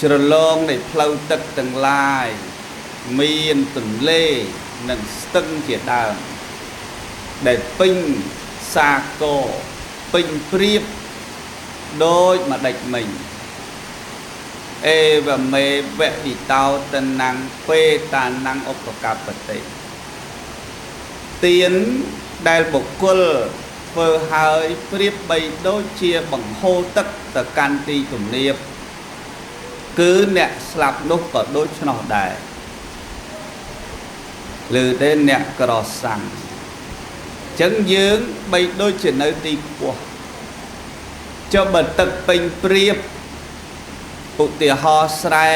ជ្រលងនៃផ្លូវទឹកទាំងឡាយមានទន្លេនិងស្ទឹងជាដើមដែលពេញសាគរពេញព្រៀបដូចម្ដេចមិញអេវមេវៈអ៊ីតោតនំពេតានំឧបកបតិទានដែលបុគ្គលធ្វើហើយប្រៀបបីដូចជាបង្ហូរទឹកទៅកាន់ទីទំនាបគឺអ្នកស្លាប់នោះក៏ដូច្នោះដែរឬទេអ្នកក្រសាំងចឹងយើងបីដូចជានៅទីខ្ពស់ចុះបើទឹកពេញព្រៀបឧទាហរណ៍ស្រែ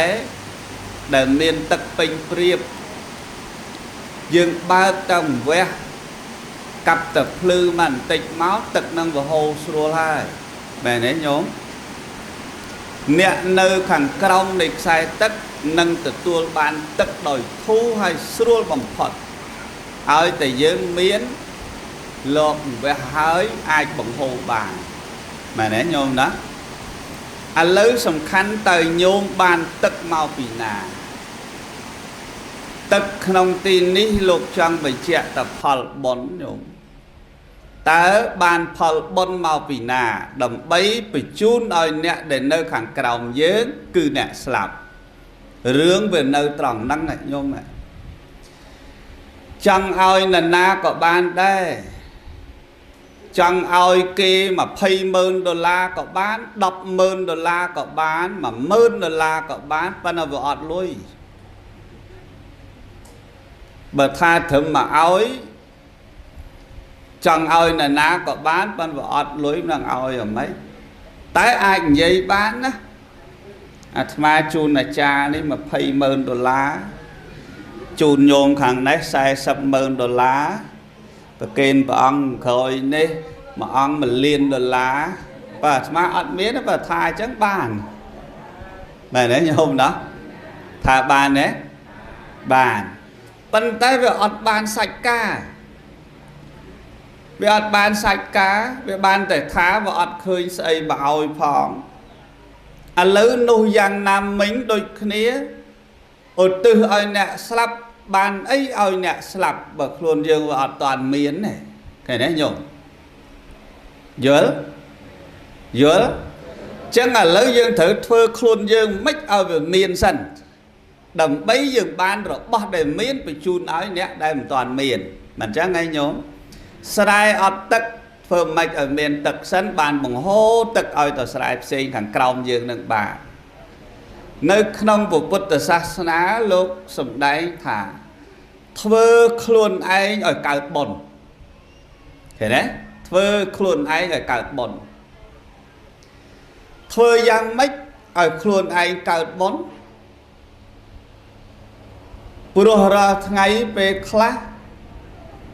ដែលមានទឹកពេញព្រៀបយើងបើកទៅវះកាប់ទៅភ្លឺមកបន្តិចមកទឹកនឹងវាហូរស្រួលហើយមែនទេញោមអ្នកនៅខាងក្រោមនៃខ្សែទឹកនឹងទទួលបានទឹកដោយធូរហើយស្រួលបំផុតឲ្យតែយើងមានលោកវះហើយអាចបង្ហូរបានមែនទេញោមណាឥឡូវសំខាន់តើញោមបានទឹកមកពីណាទឹកក្នុងទីនេះលោកចង់បញ្ជាក់តែផលបុណ្យញោមតើបានផលបុណ្យមកពីណាដើម្បីបញ្ជូនឲ្យអ្នកដែលនៅខាងក្រោមយើងគឺអ្នកស្លាប់រឿងវានៅត្រង់ហ្នឹងញោមចង់ឲ្យនរណាក៏បានដែរចង់ឲ្យគេ20,000ដុល្លារក៏បាន10,000ដុល្លារក៏បាន10,000ដុល្លារក៏បានប៉ុន្តែវាអត់លុយបើថាត្រឹមមកឲ្យចង់ឲ្យនរណាក៏បានប៉ុន្តែវាអត់លុយមិនឲ្យអ្ហ្មងតែអាចនិយាយបានណាអាត្មាជូនអាចារ្យនេះ20,000ដុល្លារជូនញោមខាងនេះ40,000ដុល្លារប្រគេនព្រះអង្គក្រោយនេះមួយអង្គ1លានដុល្លារបើអាត្មាអត់មានបើថាអញ្ចឹងបានមែនទេញោមណាថាបានទេបានប៉ុន្តែវាអត់បានសាច់ការវាអត់បានសាច់ការវាបានតែថាវាអត់ឃើញស្អីមកឲ្យផងឥឡូវនោះយ៉ាងណាមិញដូចគ្នាឧទ្ទិសឲ្យអ្នកស្លាប់បានអីឲ្យអ្នកស្លាប់បើខ្លួនយើងវាអត់តាន់មានទេឃើញទេញោមយល់យល់ចឹងឥឡូវយើងត្រូវធ្វើខ្លួនយើងមិនឲ្យវាមានសិនដើម្បីយើងបានរបស់ដែលមានបញ្ជូនឲ្យអ្នកដែលមិនតាន់មានមិនចឹងឯងញោមស្រែអត់ទឹកធ្វើមិនឲ្យមានទឹកសិនបានបង្ហូរទឹកឲ្យទៅស្រែផ្សេងខាងក្រោមយើងនឹងបាននៅក្នុងពុទ្ធសាសនាលោកសម្ដែងថាធ្វើខ្លួនឯងឲ្យកើតបុណ្យឃើញទេធ្វើខ្លួនឯងឲ្យកើតបុណ្យធ្វើយ៉ាងម៉េចឲ្យខ្លួនឯងកើតបុណ្យព្រោះរាល់ថ្ងៃពេលខ្លះ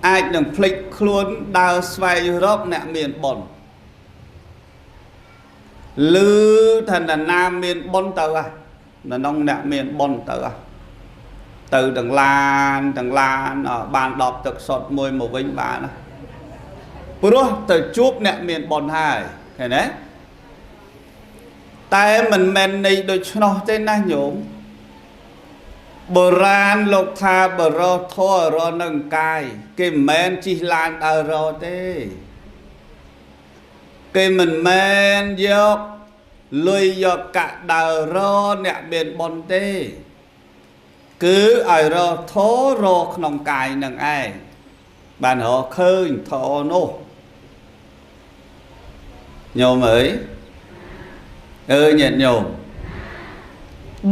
អាចនឹងភ្លេចខ្លួនដើរស្វែងរកអ្នកមានបុណ្យឮថានរណាមានបុណ្យទៅហ៎នៅក្នុងអ្នកមានបុណ្យទៅហ៎ទៅទាំងឡានទាំងឡានបានដបទឹកសុទ្ធមួយមកវិញបានណាព្រោះទៅជួបអ្នកមានបុណ្យហើយឃើញទេតែមិនមែននៃដូច្នោះទេណាញោមបុរាណលោកថាបរោធររនឹងកាយគេមិនមែនជិះឡានដើររទេគេមិនមែនយកលុយយកកាក់ដើររអ្នកមានបុណ្យទេគឺឲ្យរធររក្នុងកាយនឹងឯងបានរកឃើញធរនោះញោមអើយអើញាតិញោម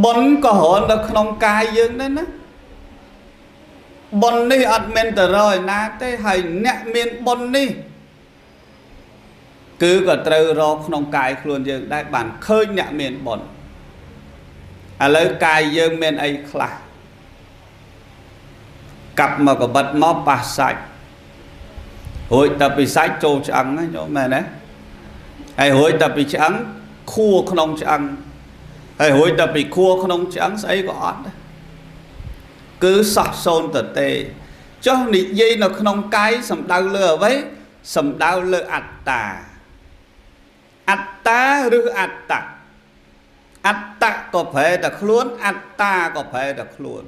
បុណ្យក៏រនៅក្នុងកាយយើងដែរណាបុណ្យនេះអត់មានទៅរកឯណាទេហើយអ្នកមានបុណ្យនេះគឺក៏ត្រូវរកក្នុងកាយខ្លួនយើងដែរបានឃើញអ្នកមានបុណ្យឥឡូវកាយយើងមានអីខ្លះកាប់មកកបិតមកប៉ះសាច់រួចតែពីសាច់ចូលឆ្អឹងណាញោមមែនទេហើយរួចតែពីឆ្អឹងខួរក្នុងឆ្អឹងហើយរួចតែពីខួរក្នុងឆ្អឹងស្អីក៏អត់ដែរគឺសោះសូន្យទៅទេចុះនិយាយនៅក្នុងកាយសំដៅលើអ្វីសំដៅលើអត្តាអត្តាឬអត្តអត្ត ក៏ប្រែតែខ្លួនអត្តាក៏ប្រែតែខ្លួន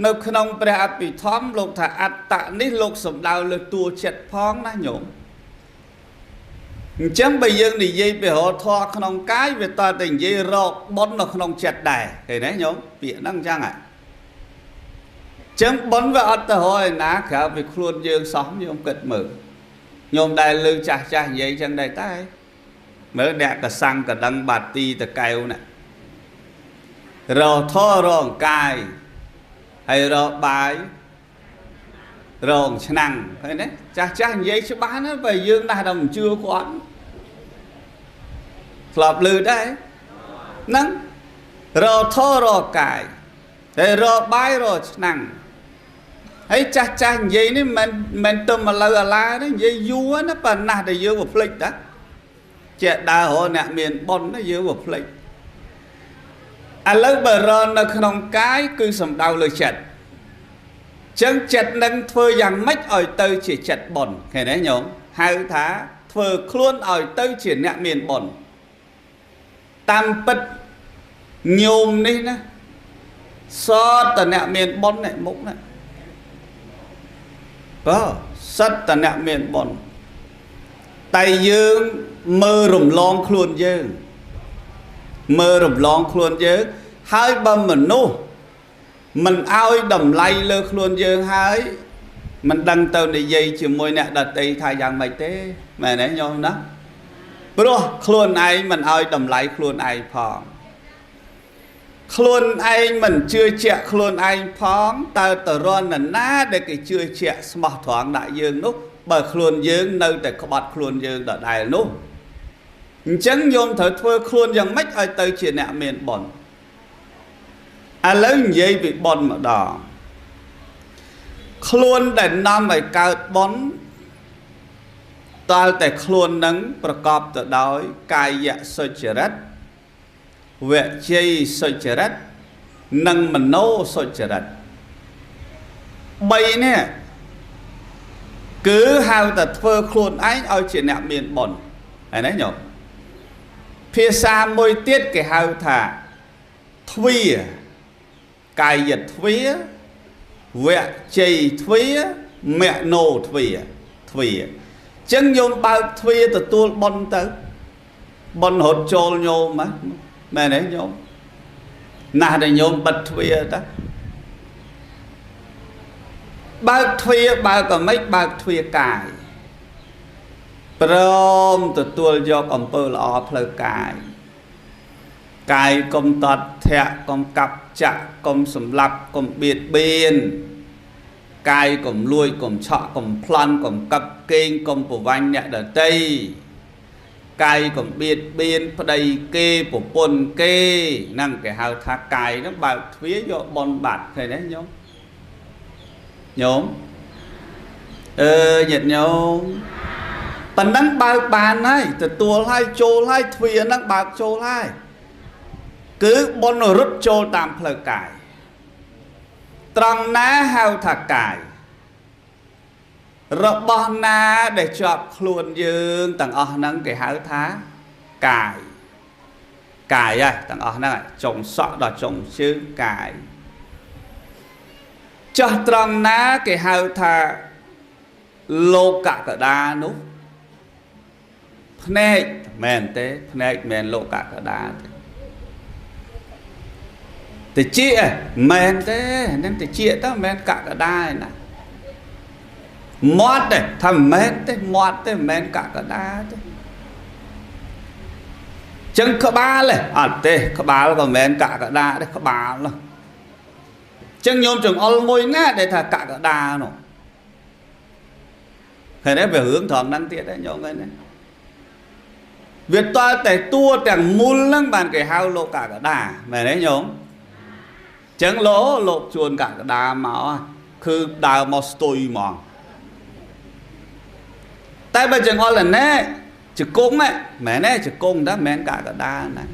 នៅក្នុងព្រះអភិធម្មលោកថាអត្តៈនេះលោកសំដៅលើតួចិត្តផងណាញោមអញ្ចឹងបើយើងនិយាយពីរកធម៌ក្នុងកាយវាតើតែនិយាយរកបុណ្យនៅក្នុងចិត្តដែរឃើញទេញោមពាក្យហ្នឹងអញ្ចឹងហ่ะចឹងបុណ្យវាអត់ទៅរកឯណាក្រៅពីខ្លួនយើងសោះញោមគិតមើលញោមដែលលើចាស់ចាស់និយាយចឹងដែរតែមើលអ្នកកសាំងកដឹងបាទីតកែវណារកធររងកាយហើយរកបាយរងឆ្នាំងឃើញទេចាស់ចាស់និយាយច្បាស់ណាស់បើយើងណាស់ដល់មិនជឿគាត់ធ្លាប់ឮដែរហ្នឹងរកធររកកាយហើយរកបាយរកឆ្នាំងហើយចាស់ចាស់និយាយនេះមិនមិនទៅមកលើអាឡានេះនិយាយយូរណាប៉ុន្តែណាស់តែយើងវាភ្លេចតាចេះដើររកអ្នកមានបុណ្យណាយើងវាភ្លេចឥឡូវបើរកនៅក្នុងកាយគឺសំដៅលើចិត្តចឹងចិត្តនឹងធ្វើយ៉ាងម៉េចឲ្យទៅជាចិត្តបុណ្យឃើញទេញោមហៅថាធ្វើខ្លួនឲ្យទៅជាអ្នកមានបុណ្យតាមពិតញោមនេះណាសតតអ្នកមានបុណ្យនេះមុខណាបើសិតតអ្នកមានបុណ្យតែយើងមើលរំលងខ្លួនយើងមើលរំលងខ្លួនយើងហើយបើមនុស្សមិនឲ្យតម្លៃលើខ្លួនយើងហើយមិនដឹងទៅនិយាយជាមួយអ្នកដទៃថាយ៉ាងម៉េចទេមែនទេញោមណាព្រោះខ្លួនឯងមិនឲ្យតម្លៃខ្លួនឯងផងខ្លួនឯងមិនជឿជាក់ខ្លួនឯងផងតើតរណណាដែលគេជឿជាក់ស្មោះត្រង់ដាក់យើងនោះបើខ្លួនយើងនៅតែក្បត់ខ្លួនយើងដដែលនោះអញ្ចឹងញោមត្រូវធ្វើខ្លួនយ៉ាងម៉េចឲ្យទៅជាអ្នកមានបុណ្យឥឡូវនិយាយពីបុណ្យម្ដងខ្លួនដែលនាំឲ្យកើតបុណ្យតើតែខ្លួននឹងប្រកបទៅដោយកាយសុចរិតវជ័យសុចរិតនិងមโนសុចរិតបីនេះគឺហៅតែធ្វើខ្លួនឯងឲ្យជាអ្នកមានបុណ្យហើយណាញោមភាសាមួយទៀតគេហៅថាទ្វាកាយទ្វាវជ័យទ្វាមโนទ្វាទ្វាចឹងញោមបើកទ្វាទទួលបុណ្យទៅបុណ្យរត់ចូលញោមហ៎មែនទេញោមណាស់តែញោមបិទទ្វាតាបើកទ្វាបើកក៏មិនបើកទ្វាកាយព្រមទទួលយកអំពើល្អផ្លូវកាយកាយកុំតត់ធាក់កុំកាប់ចាក់កុំសម្លាប់កុំបៀតបៀនកាយកុំលួចកុំឆក់កុំប្លន់កុំកឹបកេងកុំប្រវាញ់អ្នកដទៃកាយកុំបៀតបៀនប្តីគេប្រពន្ធគេហ្នឹងគេហៅថាកាយហ្នឹងបើកទ្វាយកបុណ្យបាត់ឃើញទេញោមញោមអឺញាតិញោមប៉ុណ្ណឹងបើកបានហើយទទួលហើយចូលហើយទ្វាហ្នឹងបើកចូលហើយគឺបុណ្យរត់ចូលតាមផ្លូវកាយត្រង់ណាហៅថាកាយរបស់ណាដែលជាប់ខ្លួនយើងទាំងអស់ហ្នឹងគេហៅថាកាយកាយហ៎ទាំងអស់ហ្នឹងចុងសក់ដល់ចុងជើងកាយចោះត្រង់ណាគេហៅថាលោកកដានោះភ្នែកមែនទេភ្នែកមែនលោកកដាទេតិចមែនទេនឹងតិចទៅមែនកកដាឯណាមាត់ទេថាមែនទេមាត់ទេមែនកកដាទេចឹងក្បាលទេអត់ទេក្បាលក៏មែនកកដាដែរក្បាលនោះចឹងញោមចង្អុលមួយណាដែលថាកកដានោះឃើញទេវារឿងត្រង់ហ្នឹងទៀតដែរញោមឃើញទេវាតើតែតួទាំងមូលហ្នឹងបានគេហៅលោកកកដាមែនទេញោមចឹងលោកជួនកកដាមកគឺដើរមកស្ទុយហ្មងតែបើចង្អុលណែជង្គង់មែនទេជង្គង់តើមិនមែនកកដាណា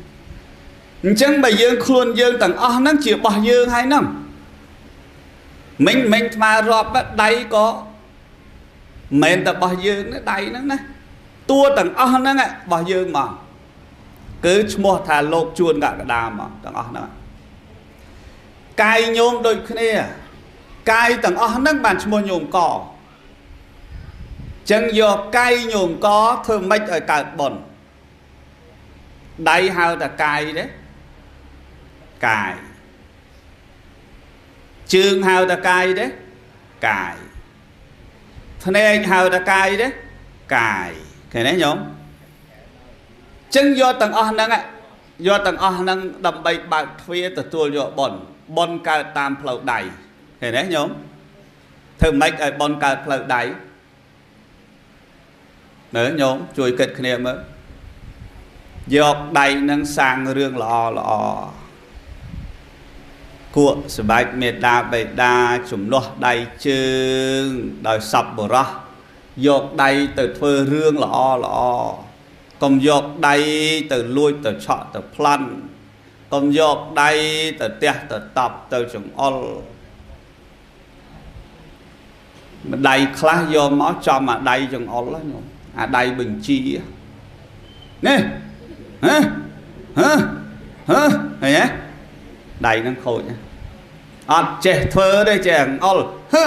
អញ្ចឹងបើយើងខ្លួនយើងទាំងអស់ហ្នឹងជារបស់យើងហើយហ្នឹងមិញមិញថ្មរាប់ដៃក៏មិនតែរបស់យើងណាដៃហ្នឹងណាតួទាំងអស់ហ្នឹងរបស់យើងហ្មង គឺឈ្មោះថាលោកជួនកក្កដាមកទាំងអស់ហ្នឹងកាយញោមដូចគ្នាកាយទាំងអស់ហ្នឹងបានឈ្មោះញោមកចឹងយកកាយញោមកធ្វើម៉េចឲ្យកើតបុណ្យដៃហៅថាកាយទេកាយជើងហៅថាកាយទេកាយភ្នែកហៅថាកាយទេកាយឃើញទេញោមចឹងយកទាំងអស់ហ្នឹងយកទាំងអស់ហ្នឹងដើម្បីបើកទ្វារទទួលយកបុណ្យបុណ្យកើតតាមផ្លូវដៃឃើញទេញោមធ្វើម៉េចឲ្យបុណ្យកើតផ្លូវដៃមើលញោមជួយគិតគ្នាមើលយកដៃនឹងសាងរឿងល្អល្អគក់សបាច់មេដាបេដាជំនួសដៃជើងដោយសពបុរសយកដៃទៅធ្វើរឿងល្អល្អកុំយកដៃទៅលួចទៅឆក់ទៅប្លន់កុំយកដៃទៅទះទៅតប់ទៅចង្អុលដៃខ្លះយកមកចំអាដៃចង្អុលញោមអាដៃបញ្ជានេះហ៎ហ៎ហ៎ឃើញទេដៃហ្នឹងខូចអត់ចេះធ្វើទេចេះអង្អុលហឺ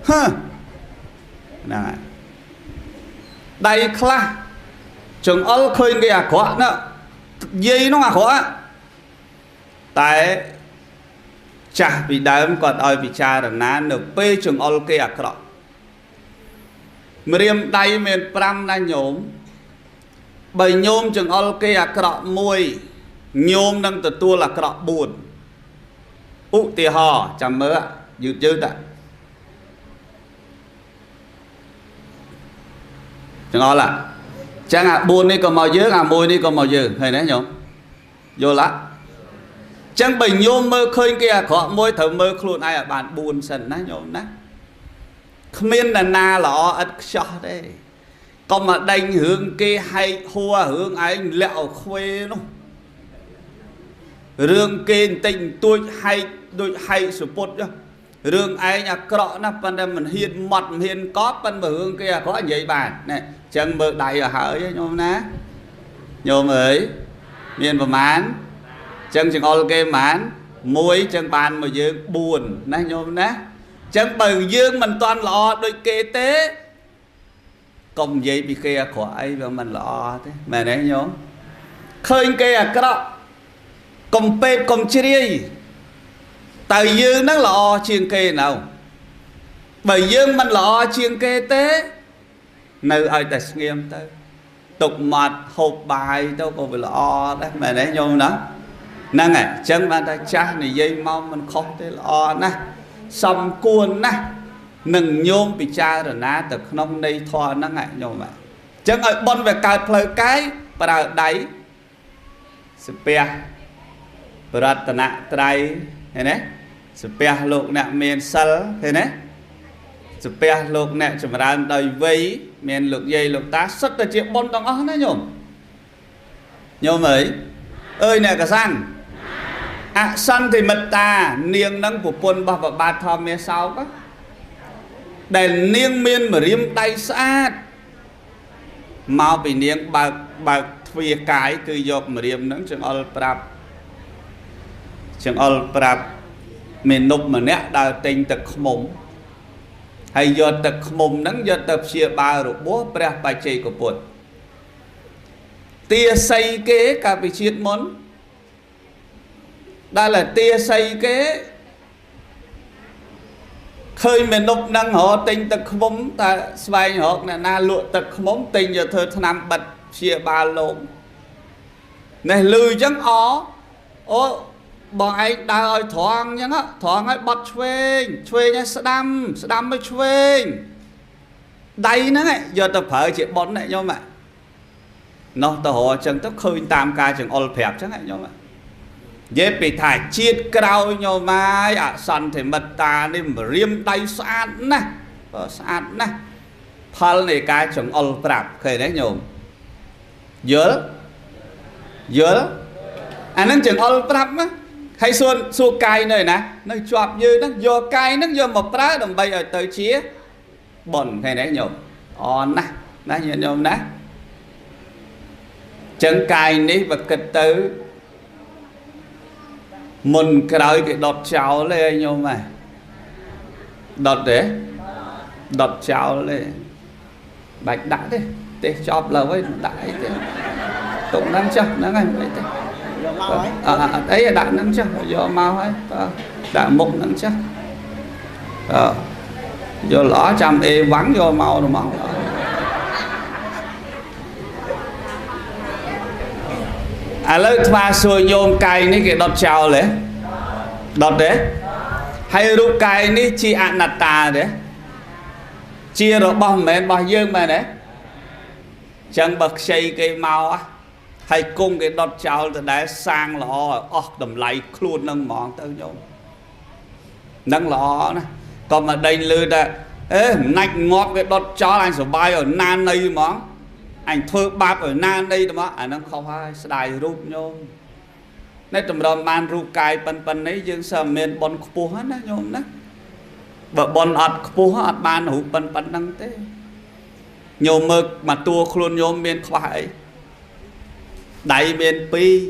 ហឺហ្នឹងហើយដៃខ្លះចង្អុលឃើញគេអាក្រក់ណាយាយនោះអាក្រក់តែចាស់ពីដើមគាត់ឲ្យពិចារណានៅពេលចង្អុលគេអាក្រក់ម្រាមដៃមាន5ណាញោមបើញោមចង្អុលគេអាក្រក់មួយញោមនឹងទទួលអាក្រក់4ឧទាហរណ៍ចាំមើលយឺតយឺតចង្អុលចឹងអា4នេះក៏មកយើងអា1នេះក៏មកយើងឃើញទេញោមយល់ចឹងបើញោមមើលឃើញគេអាក្រក់មួយត្រូវមើលខ្លួនឯងឲ្យបាន4សិនណាញោមណាគ្មាននរណាល្អឥតខ្ចោះទេកុំមកដេញរឿងគេហែកហួររឿងឯងលាក់ឲ្យខ្វេនោះរឿងគេបន្តិចបន្តួចហែកដូចហែកសុពុតចុះរឿងឯងអាក្រក់ណាស់ប៉ុន្តែមិនហ៊ានម៉ត់មិនហ៊ានកប់ប៉ុន្តែរឿងគេអាក្រក់និយាយបានណែចឹងមើលដៃឲ្យហើយញោមណាញោមអើយមានប្រមាណចឹងចង្អុលគេប្រមាណ1ចឹងបានមកយើង4ណាញោមណាចឹងបើយើងមិនទាន់ល្អដូចគេទេកុំនិយាយពីគេអាក្រក់អីវាមិនល្អទេមែនទេញោមឃើញគេអាក្រក់កុំពេបកុំជ្រាយតើយើងនឹងល្អជាងគេនៅបើយើងមិនល្អជាងគេទេនៅឲ្យតែស្ងៀមទៅទុកមាត់ហូបបាយទៅក៏វាល្អដែរមែនទេញោមណាហ្នឹងហើយអញ្ចឹងបានថាចាស់និយាយមកមិនខុសទេល្អណាស់សំគួរណាស់នឹងញោមពិចារណាទៅក្នុងន័យធម៌ហ្នឹងញោមអញ្ចឹងឲ្យបុណ្យវាកើតផ្លូវកាយប្រើដៃសាពះរតនត្រ័យឃើញទេសាពះលោកអ្នកមានសិលឃើញទេសាពះលោកអ្នកចម្រើនដោយវ័យមានលោកយាយលោកតាសុទ្ធតែជាបុណ្យទាំងអស់ណាញោមញោមអើយអើយអ្នកកសាំងអសន្តិមិត្តានាងនឹងប្រពន្ធរបស់ព្រះបាទធម្មាសោកដែលនាងមានម្រាមដៃស្អាតមកពីនាងបើកទ្វារកាយគឺយកម្រាមនឹងចង្អុលប្រាប់ចង្អុលប្រាប់មេនុបម្នាក់ដើរទិញទឹកឃ្មុំហើយយកទឹកឃ្មុំហ្នឹងយកទៅព្យាបាលរបួសព្រះបច្ចេកពុទ្ធទាស័យគេកាលពីជាតិមុនដែលទាស័យគេឃើញមេនុបហ្នឹងរកទិញទឹកឃ្មុំតែស្វែងរកអ្នកណាលក់ទឹកឃ្មុំទិញយកធ្វើថ្នាំបិទព្យាបាលលោកនេះលឺអញ្ចឹងអអូបងឯងដើរឲ្យត្រង់អញ្ចឹងត្រង់ឲ្យបត់ឆ្វេងឆ្វេងឲ្យស្ដាំស្ដាំឲ្យឆ្វេងដៃហ្នឹងយកទៅប្រើជាបុណ្យញោមនោះទៅរកអញ្ចឹងទៅឃើញតាមការចង្អុលប្រាប់អញ្ចឹងញោមនិយាយពីថាជាតិក្រោយញោមហើយអសន្តិមិត្តានេះម្រាមដៃស្អាតណាស់ស្អាតណាស់ផលនៃការចង្អុលប្រាប់ឃើញទេញោមយល់យល់អាហ្នឹងចង្អុលប្រាប់ណាហើយសួរកាយនៅណានៅជាប់យើងហ្នឹងយកកាយហ្នឹងយកមកប្រើដើម្បីឲ្យទៅជាបុណ្យឃើញទេញោមអណាស់ណាញាតិញោមណា ចឹងកាយនេះបើគិតទៅមុនក្រោយគេដុតចោលទេញោមហ៎ដុតទេដុតចោលទេបាច់ដាក់ទេទេសចប់លើហើយដាក់អីទេទុកហ្នឹងចុះហ្នឹងហើយមិនអីទេ យកមកហើយ អត់អីដាក់ហ្នឹងចុះយកមកហើយបាទដាក់មុខហ្នឹងចុះអឺយកល្អចាំអេវ៉ាំងយកមកហ្មងឥឡូវថ្វាសួរញោមកាយនេះគេដុតចោលទេដុតទេហើយរូបកាយនេះជាអនត្តាទេជារបស់មិនមែនរបស់យើងមែនទេចឹងបើខ្ចីគេមកហើយគង់គេដុតចោលទៅដែរសាងល្អឲ្យអស់តម្លៃខ្លួននឹងហ្មងទៅញោមនឹងល្អណាក៏មកដេញលឺថាអេមិនណាច់ងាប់គេដុតចោលអញសុបាយឲ្យណាន័យហ្មងអញធ្វើបាបឲ្យណាន័យទៅមកអានឹងខុសហើយស្ដាយរូបញោមនេះតម្រាំបានរូបកាយប៉ុណ្ណេះយើងសើមានបុណ្យខ្ពស់ណាញោមណាបើបុណ្យអត់ខ្ពស់អត់បានរូបប៉ុណ្ណឹងទេញោមមើលមកតួខ្លួនញោមមានខ្វះអីដៃមាន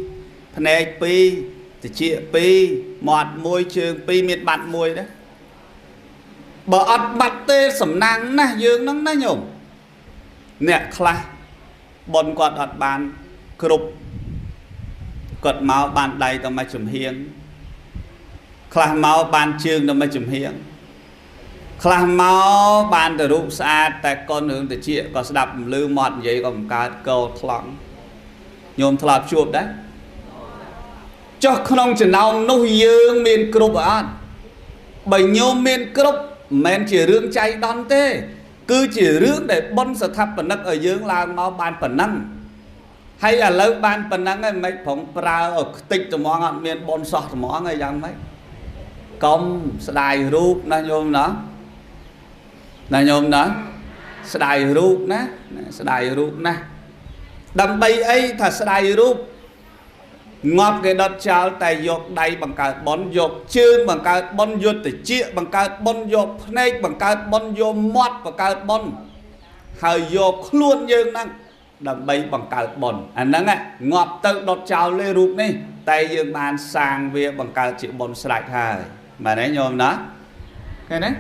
2ភ្នែក2ត្រចៀក2មាត់1ជើង2មានបាត់1ដែរបើអត់បាត់ទេសំណាងណាស់យើងហ្នឹងណាញោមអ្នកខ្លះបុណ្យគាត់អត់បានគ្រប់គាត់មកបានដៃទៅមួយចំហៀងខ្លះមកបានជើងទៅមួយចំហៀងខ្លះមកបានទៅរូបស្អាតតែកូនរឿងតិចក៏ស្ដាប់មិនលឺមាត់និយាយក៏មិនកើតកោថ្លង់ញោមធ្លាប់ជួបដែរចុះក្នុងចំណោមនោះយើងមានគ្រប់អត់បើញោមមានគ្រប់មិនមែនជារឿងចៃដន្យទេគឺជារឿងដែលបុណ្យស្ថាបនិកឲ្យយើងឡើងមកបានប៉ុណ្ណឹងហើយឥឡូវបានប៉ុណ្ណឹងហើយមិនប្រងប្រើឲ្យខ្ទេចត្មងអត់មានបុណ្យសោះត្មងហើយយ៉ាងម៉េចកុំស្ដាយរូបណាញោមណាណាញោមណាស្ដាយរូបណាស្ដាយរូបណាដើម្បីអីថាស្ដាយរូបងាប់គេដុតចោលតែយកដៃបង្កើតបុណ្យយកជើងបង្កើតបុណ្យយកត្រចៀកបង្កើតបុណ្យយកភ្នែកបង្កើតបុណ្យយកមាត់បង្កើតបុណ្យហើយយកខ្លួនយើងហ្នឹងដើម្បីបង្កើតបុណ្យអាហ្នឹងងាប់ទៅដុតចោលលេរូបនេះតែយើងបានសាងវាបង្កើតជាបុណ្យស្រេចហើយបាទទេញោមណាឃើញទេ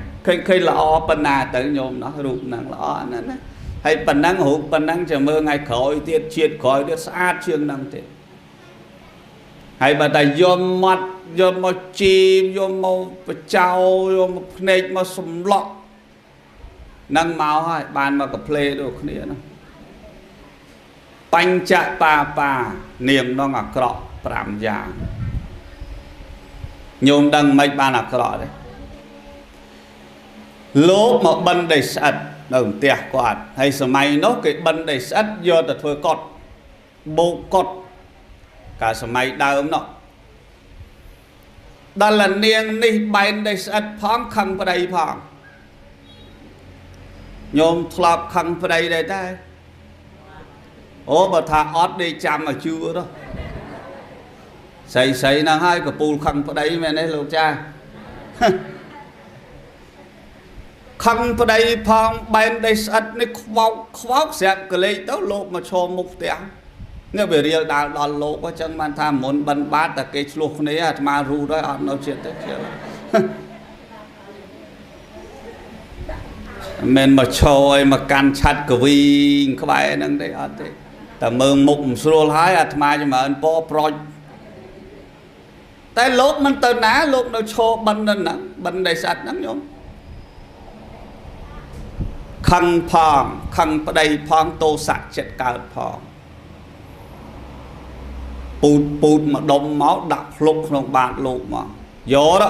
ឃើញល្អប៉ុណ្ណាទៅញោមណោះរូបហ្នឹងល្អណាស់ណាហើយប៉ុណ្ណឹងរូបប៉ុណ្ណឹងចាំមើលថ្ងៃក្រោយទៀតជាតិក្រោយទៀតស្អាតជាងហ្នឹងទៀតហើយបើតែយកមាត់យកមកជីមយកមកបចោយកមកភ្នែកមកសម្លក់នឹងមកហើយបានមកកាផ្លេដូចគ្នាហ្នឹងបញ្ចបាបានាងដងអាក្រក់5យ៉ាងញោមដឹងមិនបានអាក្រក់ទេលោកមកបិណ្ឌដីស្អិតនៅផ្ទះគាត់ហើយសម័យនោះគេបិណ្ឌដីស្អិតយកទៅធ្វើកុដបោកកុដកាលសម័យដើមនោះដល់នាងនេះបែនដីស្អិតផងខឹងប្តីផងញោមធ្លាប់ខឹងប្តីដែរតែអូបើថាអត់ដេកចាំឲ្យជឿទៅស្រីស្រីហ្នឹងហើយកពូលខឹងប្តីមែនទេលោកចាខឹងប្តីផងបែនដីស្អិតនេះខ្វោកខ្វោកស្រាប់កលេចទៅលោកមកឈរមុខផ្ទះនេះវារៀលដាល់ដល់លោកអញ្ចឹងបានថាមុនបិណ្ឌបាតតែគេឆ្លោះគ្នាអាត្មារូតហើយអត់នៅជាតិទេជឿមិនមកឈរឲ្យមកកាន់ឆាត់កវីក្បែរហ្នឹងទេអត់ទេតែមើលមុខមិនស្រួលហើយអាត្មាចម្រើនពរប្រូចតែលោកមិនទៅណាលោកនៅឈរបិណ្ឌហ្នឹងបិណ្ឌដីស្អិតហ្នឹងញោមខឹងផងខឹងប្តីផងទោសៈចិត្តកើតផងពូតពូតមកដុំមកដាក់ភ្លុកក្នុងបាតលោកមកយកទៅ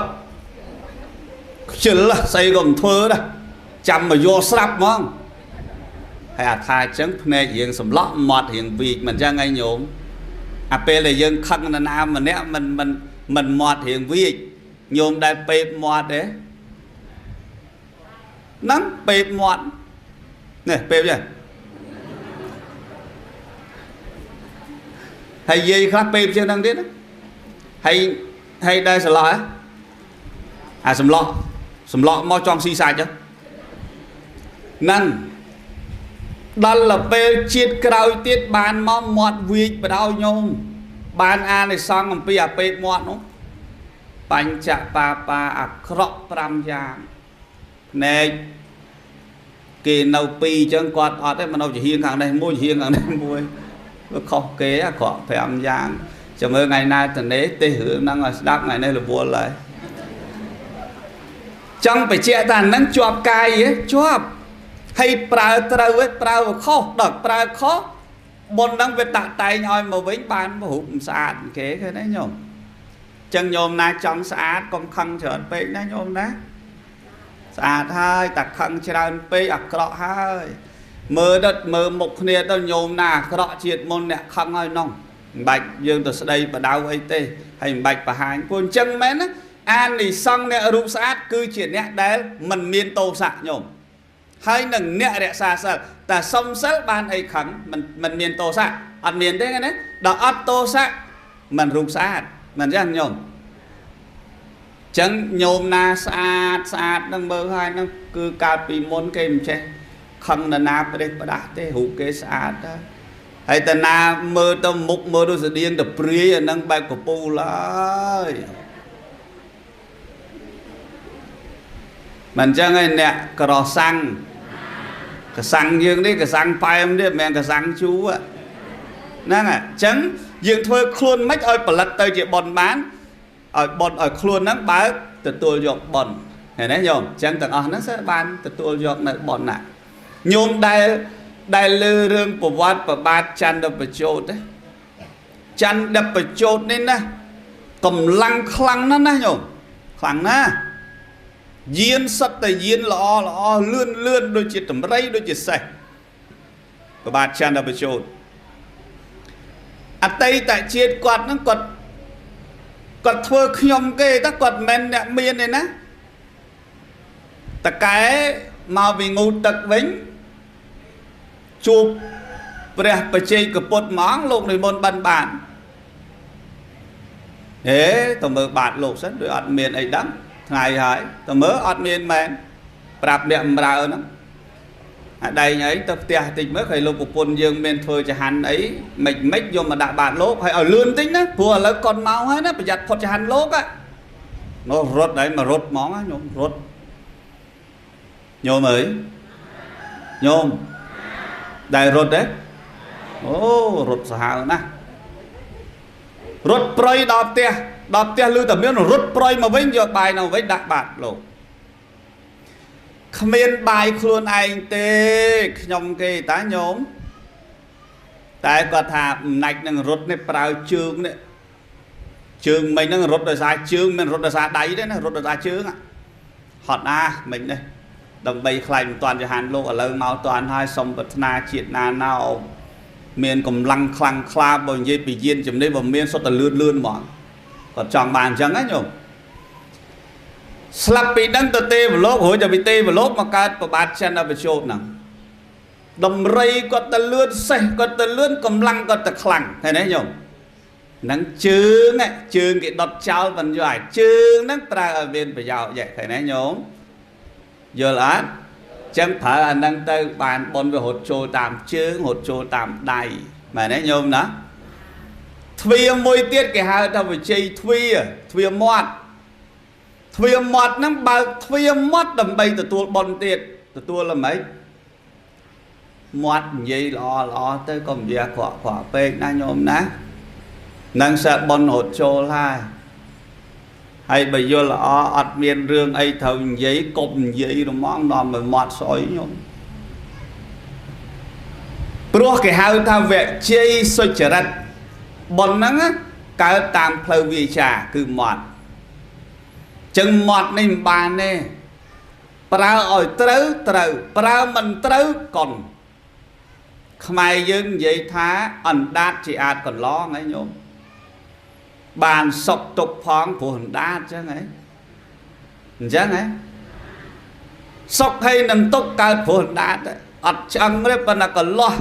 ខ្ជិលស្អីក៏មិនធ្វើដែរចាំមកយកស្រាប់ហ្មងហើយអាថាអញ្ចឹងភ្នែករៀងសម្លក់មាត់រៀងវីកមិនអញ្ចឹងឯងញោមអាពេលដែលយើងខឹងនរណាម្នាក់មិនមិនមិនមាត់រៀងវីកញោមដែលពេបមាត់ទេហ្នឹងពេបមាត់នេះពេបចឹងហើយយាយខ្លះពេបជាងហ្នឹងទៀតហើយហើយដែរសន្លោះអាសម្លក់សម្លក់មកចង់ស៊ីសាច់ហ្នឹង ដល់ទៅពេលជាតិក្រោយទៀតបានមកមាត់វាចបដ ாய் ញោមបានអានិសង្សអំពីអាពេកមាត់នោះបញ្ចបាបាអាក្រក់5យ៉ាងភ្នែកគេនៅ2អញ្ចឹងគាត់អត់ទេមកនៅជាហៀងខាងនេះមួយហៀងខាងនេះមួយវាខុសគេអាក្រក់5យ៉ាងចាំមើលថ្ងៃណាតនេះទេសរឿងហ្នឹងឲ្យស្ដាប់ថ្ងៃនេះរវល់ហើយចង់បញ្ជាក់ថាហ្នឹងជាប់កាយហ៎ជាប់ហើយប្រើត្រូវឯងប្រើវាខុសដល់ប្រើខុសបុណ្យហ្នឹងវាតាក់តែងឲ្យមកវិញបានរូបស្អាតគេឃើញទេញោមចឹងញោមណាចង់ស្អាតកុំខឹងច្រើនពេកណាញោមណាស្អាតហើយតែខឹងច្រើនពេកអាក្រក់ហើយមើលទៅមើលមុខគ្នាទៅញោមណាអាក្រក់ជាតិមុនអ្នកខឹងហើយនោះមិនបាច់យើងទៅស្ដីបដៅអីទេហើយមិនបាច់បង្ហាញព្រោះអញ្ចឹងមែនណាអានិសង្សអ្នករូបស្អាតគឺជាអ្នកដែលមិនមានទោសៈញោមហើយនឹងអ្នករក្សាសិលតែសុំសិលបានអីខឹងមិនមានទោសៈអត់មានទេណាដល់អត់ទោសៈមិនរូបស្អាតមិនចឹងញោមចឹងញោមណាស្អាតស្អាតនឹងមើលហើយនឹងគឺកាលពីមុនគេមិនចេះខឹងនរណាប្រេះផ្ដាស់ទេរូបគេស្អាតហើយតាណាមើលទៅមុខមើលទៅស្តៀងទៅព្រាយអានឹងបែបកពូលហើយមិនចឹងឯអ្នកក្រសាំងកសាំងយើងនេះកសាំងប៉ែមនេះមិនមែនកសាំងជូរហ្នឹងអញ្ចឹងយើងធ្វើខ្លួនមិនឲ្យផលិតទៅជាបុណ្យបានឲ្យបុណ្យឲ្យខ្លួនហ្នឹងបើកទទួលយកបុណ្យឃើញទេញោមអញ្ចឹងទាំងអស់ហ្នឹងបានទទួលយកនៅបុណ្យណាញោមដែលលើរឿងប្រវត្តិប្របាទចន្ទបជោតចន្ទបជោតនេះណាកម្លាំងខ្លាំងណាស់ណាញោមខ្លាំងណាស់យានសត្វតែយានល្អល្អលឿនលឿនដូចជាតម្រៃដូចជាសេះប្របាទចន្ទបជោតអតីតជាតិគាត់ហ្នឹងគាត់ធ្វើខ្ញុំគេតើគាត់មិនមែនអ្នកមានទេណាតកែមកពីងូតទឹកវិញជួបព្រះបច្ចេកពុទ្ធហ្មងលោកនិមន្តបានបានហេទៅមើលបាតលោកសិនដូចអត់មានអីដឹងថ្ងៃហើយទៅមើលអត់មានមែនប្រាប់អ្នកបំរើហ្នឹងអាដែងអីទៅផ្ទះតិចមើលឃើញលោកប្រពន្ធយើងមានធ្វើចហាន់អីមិនយកមកដាក់បាតលោកហើយឲ្យលឿនតិចណាព្រោះឥឡូវកុនមកហើយណាប្រយ័ត្នផុតចហាន់លោកនោះរត់ហើយមករត់ហ្មងញោមរត់ញោមអើយញោមដែលរត់ទេអូរត់សាហាវណាស់រត់ប្រៃដល់ផ្ទះដល់ផ្ទះឮតែមានរត់ប្រៃមកវិញយកបាយនៅវិញដាក់បាតលោកគ្មានបាយខ្លួនឯងទេខ្ញុំគេតាញោមតែគាត់ថាអំណាចនឹងរត់នេះប្រើជើងនេះជើងមិញហ្នឹងរត់ដោយសារជើងមិនរត់ដោយសារដៃទេណារត់ដោយសារជើងហត់ណាស់មិញនេះដើម្បីខ្លាចមិនតាន់ចហានលោកឥឡូវមកតាន់ហើយសុំប្រាថ្នាជាតិណាណោមានកម្លាំងខ្លាំងក្លាបើនិយាយពីយានជំនេះបើមានសុទ្ធតែលឿនលឿនហ្មងគាត់ចង់បានអញ្ចឹងណាញោមស្លាប់ពីនឹងទៅទេវលោករួចតែពីទេវលោកមកកើតប្របាទចន្ទបជោតហ្នឹងដំរីគាត់ទៅលឿនសេះគាត់ទៅលឿនកម្លាំងគាត់ទៅខ្លាំងឃើញទេញោមហ្នឹងជើងជើងគេដុតចោលមិនយកអាជើងហ្នឹងប្រើឲ្យមានប្រយោជន៍ឃើញទេញោមយល់អត់ចឹងប្រើអាហ្នឹងទៅបានបុណ្យវារត់ចូលតាមជើងរត់ចូលតាមដៃមែនទេញោមណាទ្វាមួយទៀតគេហៅថាវិជ័យទ្វាទ្វាមាត់ទ្វាមាត់ហ្នឹងបើកទ្វាមាត់ដើម្បីទទួលបុណ្យទៀតទទួលល្មិចមាត់និយាយល្អល្អទៅកុំនិយាយអាក្រក់ក្រក់ពេកណាញោមណានឹងសើបុណ្យរត់ចូលហើយហើយបើយល់ល្អអត់មានរឿងអីត្រូវនិយាយកុំនិយាយរមងនាំឲ្យមាត់ស្អុយញោមព្រោះគេហៅថាវជ័យសុចរិតបុណ្យហ្នឹងកើតតាមផ្លូវវាចាគឺមាត់ចឹងមាត់នេះមិនបានទេប្រើឲ្យត្រូវត្រូវប្រើមិនត្រូវកុនខ្មែរយើងនិយាយថាអណ្ដាតជាអាចកន្លងហីញោមបានសុកទុកផងព្រោះអណ្ដាតចឹងហីអញ្ចឹងហីសុកហើយនឹងទុកកើតព្រោះអណ្ដាតអត់ឆ្អឹងទេប៉ុន្តែកន្លោះ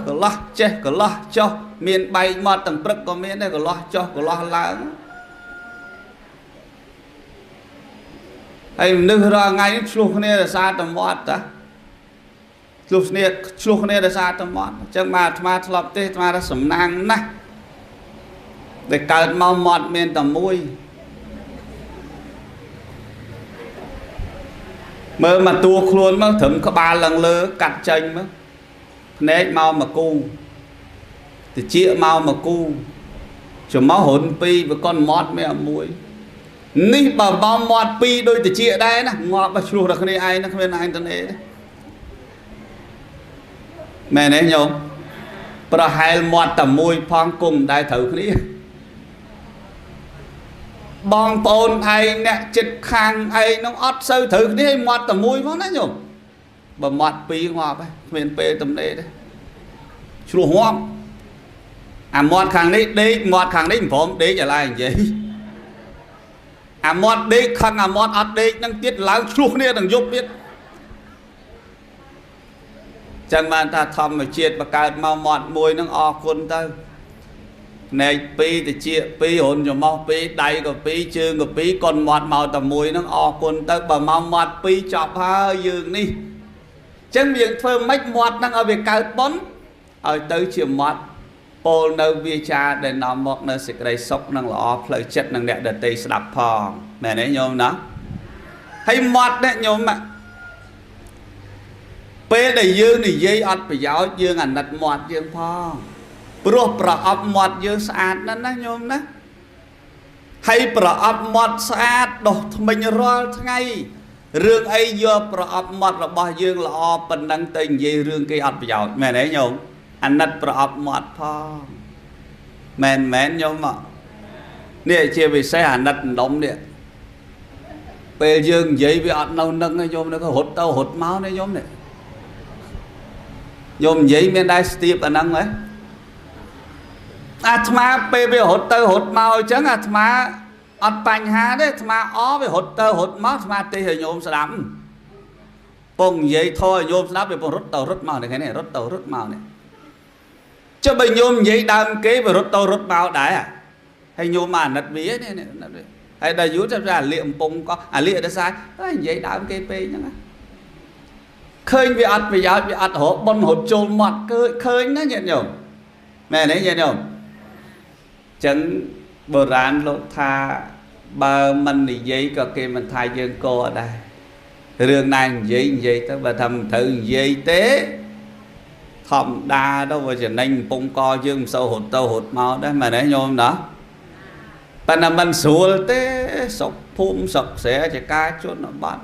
កន្លោះចេះកន្លោះចុះមានបែកមាត់ទាំងព្រឹកក៏មានដែរកន្លោះចុះកន្លោះឡើងហើយមនុស្សរាល់ថ្ងៃឆ្លោះគ្នាដោយសារតែមាត់តា ឆ្លោះគ្នាឆ្លោះគ្នាដោយសារតែមាត់អញ្ចឹងបាទអាត្មាធ្លាប់ទេអាត្មាថាសំណាងណាស់ដែលកើតមកមាត់មានតែមួយមើលមកតួខ្លួនមកត្រឹមក្បាលឡើងលើកាត់ចេញមកភ្នែកមកមកគូតិចមកមកគូច្រមុះរុនពីរបកនមាត់មានមួយនេះបើបោមាត់ពីរដូចតិចដែរណាងាប់ឆ្លោះដល់គ្នាឯងណាគ្មានឯងទៅនេះទេមែនទេញោមប្រហែលមាត់តែមួយផងគង់មិនដែលត្រូវគ្នាបងប្អូនឯងអ្នកចិត្តខាងឯងនោះអត់សូវត្រូវគ្នាឲ្យមាត់តែមួយផងណាញោមបើមាត់ពីរងាប់ហើយគ្មានពេលទំនេរទេឆ្លោះងាប់អាមាត់ខាងនេះដេកមាត់ខាងនេះមិនព្រមដេកឲ្យឡើងនិយាយអាមាត់ដេកខឹងអាមាត់អត់ដេកនឹងទៀតឡើងឆ្លោះគ្នានឹងយប់ទៀតចឹងបានថាធម្មជាតិបង្កើតមកមាត់មួយនឹងអរគុណទៅភ្នែកពីរតិចពីររុនច្រមុះពីរដៃក៏ពីរជើងក៏ពីរកុនមាត់មកតែមួយនឹងអរគុណទៅបើមកមាត់ពីរចប់ហើយយើងនេះចឹងយើងធ្វើម៉េចមាត់នឹងឲ្យវាកើតបុណ្យឲ្យទៅជាមាត់ពោលនៅវាចាដែលនាំមកនៅសេចក្តីសុខនិងល្អផ្លូវចិត្តនិងអ្នកដទៃស្ដាប់ផងមែនទេញោមណាហើយមាត់នេះញោមពេលដែលយើងនិយាយអត់ប្រយោជន៍យើងអាណិតមាត់យើងផងព្រោះប្រអប់មាត់យើងស្អាតណាស់ណាញោមណាហើយប្រអប់មាត់ស្អាតដុសធ្មេញរាល់ថ្ងៃរឿងអីយកប្រអប់មាត់របស់យើងល្អប៉ុណ្ណឹងទៅនិយាយរឿងគេអត់ប្រយោជន៍មែនទេញោមអាណិតប្រអប់មាត់ផងមែនមែនញោមនេះជាពិសេសអាណិតម្ដុំនេះពេលយើងនិយាយវាអត់នៅនឹងទេញោមនេះក៏រត់ទៅរត់មកនេះញោមនេះញោមនិយាយមានដែរស្ទាបអាហ្នឹងហ៎អាត្មាពេលវារត់ទៅរត់មកអញ្ចឹងអាត្មាអត់បញ្ហាទេអាត្មាអវារត់ទៅរត់មកអាត្មាទេសឲ្យញោមស្ដាប់ពងនិយាយធေါ်ឲ្យញោមស្ដាប់វាពងរត់ទៅរត់មកនេះនេះរត់ទៅរត់មកនេះចុះបើញោមនិយាយដើមគេវារត់ទៅរត់មកដែរហើយញោមមកអាណិតវានេះអាណិតវាហើយដល់យូរទៅអាលៀកកំពុងក៏អាលៀកដល់សាយនិយាយដើមគេពេកហ្នឹងណាឃើញវាអត់ប្រយោជន៍វាអត់រកបុណ្យរត់ចូលមាត់ឃើញណាញាតិញោមមែនទេញាតិញោមចឹងបុរាណលោកថាបើមិននិយាយក៏គេមិនថាយើងកដែររឿងណានិយាយនិយាយទៅបើថាមិនត្រូវនិយាយទេធម្មតាទៅវាចំណេញកំពុងកយើងមិនសូវរត់ទៅរត់មកដែរមែនទេញោមណាប៉ុន្តែមិនស្រួលទេសុខភូមិសុខស្រែជាការជនបទ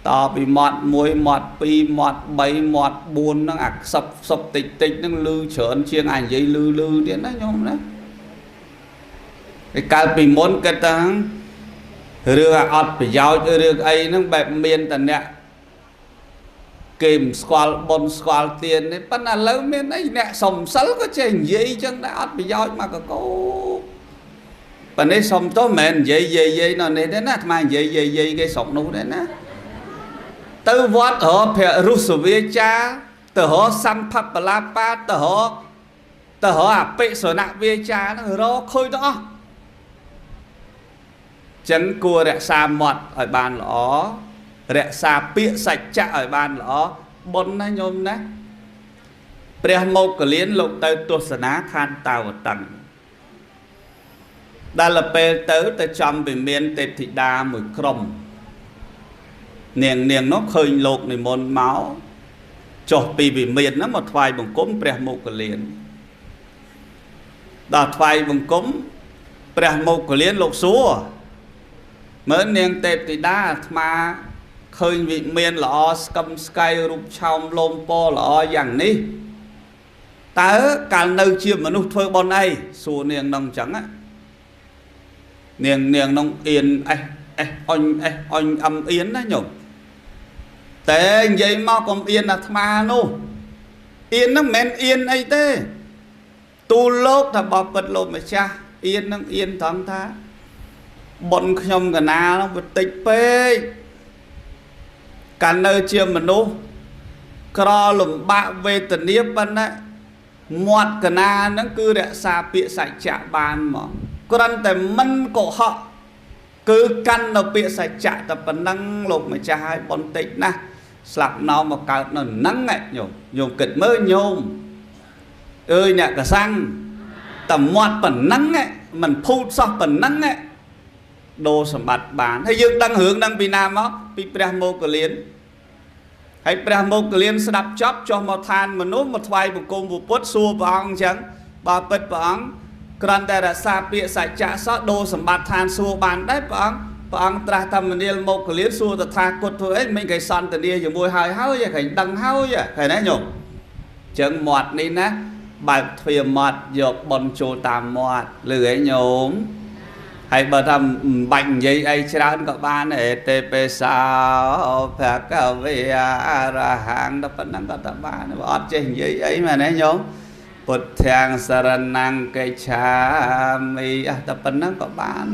តពីមាត់1មាត់2មាត់3មាត់4ហ្នឹងអាខ្សឹបខ្សឹបតិចតិចហ្នឹងលឺច្រើនជាងអានិយាយលឺលឺទៀតណាញោមណាឯកាលពីមុនគិតថារឿងអត់ប្រយោជន៍រឿងអីហ្នឹងបែបមានតែអ្នកគេមិនស្គាល់បុណ្យស្គាល់ទានទេប៉ុន្តែឥឡូវមានអីអ្នកសំសិលក៏ចេះនិយាយចឹងដែរអត់ប្រយោជន៍មកកកោប៉ុន្តែសុំទោសមិនមែននិយាយយាយយាយនៅនេះទេណាអាត្មានិយាយយាយយាយគេស្រុកនោះទេណាទៅវត្តរកព្រះរុសវាចាទៅរកសម្ភបលាបាទៅរកអភិសនវាចាហ្នឹងរកឃើញទាំងអស់ចឹងគួររក្សាមាត់ឲ្យបានល្អរក្សាពាក្យសច្ចៈឲ្យបានល្អបុណ្យណាញោមណាព្រះមោគលានលោកទៅទស្សនាឋានតាវតឹងដល់ពេលទៅទៅចំវិមានទេពធីតាមួយក្រុមនាងនោះឃើញលោកនិមន្តមកចុះពីវិមានហ្នឹងមកថ្វាយបង្គំព្រះមោគលានដល់ថ្វាយបង្គំព្រះមោគលានលោកសួរមើលនាងទេពធីតាអាត្មាឃើញវិមានល្អស្កឹមស្កៃរូបឆោមលោមពណ៌ល្អយ៉ាងនេះតើកាលនៅជាមនុស្សធ្វើបុណ្យអីសួរនាងនោះអញ្ចឹងណានាងនោះអៀនអេះអេះអុញអេះអុញអឹមអៀនណាញោមតែនិយាយមកកុំអៀនអាត្មានោះអៀនហ្នឹងមិនមែនអៀនអីទេទូលលោកថាបបិទ្ធលោកម្ចាស់អៀនហ្នឹងអៀនត្រង់ថាបុណ្យខ្ញុំកណានោះវាតិចពេកកាលនៅជាមនុស្សក្រលំបាកវេទនាប៉ុណ្ណាមាត់កណាហ្នឹងគឺរក្សាពាក្យសច្ចៈបានហ្មងគ្រាន់តែមិនកុហកគឺកាន់នៅពាក្យសច្ចៈតែប៉ុណ្ណឹងលោកម្ចាស់ឲ្យបុណ្យតិចណាស់ ស្លាប់ណោមកកើតនៅហ្នឹងញោមញោមគិតមើលញោមអើយអ្នកកសាំងតែមាត់ប៉ុណ្ណឹងមិនភូតសោះប៉ុណ្ណឹងដូរសម្បត្តិបានហើយយើងដឹងរឿងហ្នឹងពីណាមកពីព្រះមោគលានហើយព្រះមោគលានស្ដាប់ចប់ចុះមកឋានមនុស្សមកថ្វាយបង្គំពុទ្ធសួរព្រះអង្គអញ្ចឹងបើពិតព្រះអង្គគ្រាន់តែរក្សាពាក្យសច្ចៈសោះដូរសម្បត្តិឋានសួគ៌បានដែរព្រះអង្គព្រះអង្គត្រាស់ថាមនាលមោគលានសួរតថាគតធ្វើអីមិនគេសន្តានាជាមួយហើយហើយគេដឹងហើយឃើញទេញោមអញ្ចឹងមាត់នេះណាបើកទ្វារមាត់យកប៉ុនចូលតាមមាត់ឮអីញោមហើយបើថាមិនបាច់និយាយអីច្រើនក៏បានដែរទេពេសោភគវេអរហង្គដល់ប៉ុណ្ណឹងក៏តបានបើអត់ចេះនិយាយអីមែនទេញោមពុទ្ធាំងសរណង្កិច្ឆាមិអះតែប៉ុណ្ណឹងក៏បាន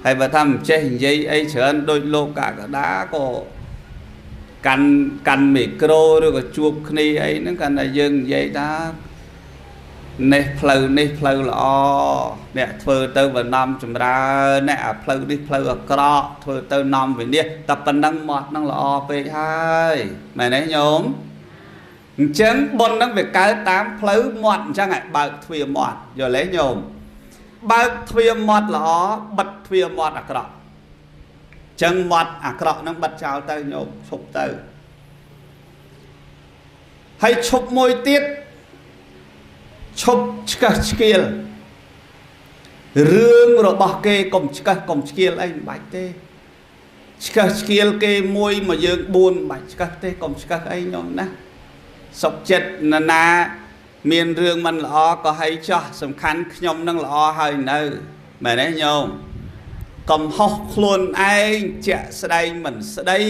ហើយបើថាមិនចេះនិយាយអីច្រើនដូចលោកកកដាក៏កាន់មីក្រូឬក៏ជួបគ្នាអីហ្នឹងកាន់តែយើងនិយាយថានេះផ្លូវនេះផ្លូវល្អអ្នកធ្វើទៅបណ្ដំចម្រើនអ្នកអាផ្លូវនេះផ្លូវអាក្រក់ធ្វើទៅនាំវិនិច្ឆ័យតែប៉ុណ្ណឹងមាត់ហ្នឹងល្អពេកហើយមែនទេញោមអញ្ចឹងបុណ្យហ្នឹងវាកើតតាមផ្លូវមាត់អញ្ចឹងឲ្យបើកទ្វារមាត់យល់ទេញោមបើកទ្វារមាត់ល្អបិទទ្វារមាត់អាក្រក់អញ្ចឹងមាត់អាក្រក់ហ្នឹងបិទចោលទៅញោមឈប់ទៅហើយឈប់មួយទៀតឈប់ឆ្កឹះឆ្កៀលរឿងរបស់គេកុំឆ្កឹះកុំឆ្កៀលអីមិនបាច់ទេឆ្កឹះឆ្កៀលគេមួយមកយើង4មិនបាច់ឆ្កឹះទេកុំឆ្កឹះអីញោមណាសុខចិត្តណាណាមានរឿងមិនល្អក៏ឲ្យចោះសំខាន់ខ្ញុំនឹងល្អហើយនៅមែនទេញោមកំហុសខ្លួនឯងជាក់ស្ដែងមិនស្ដី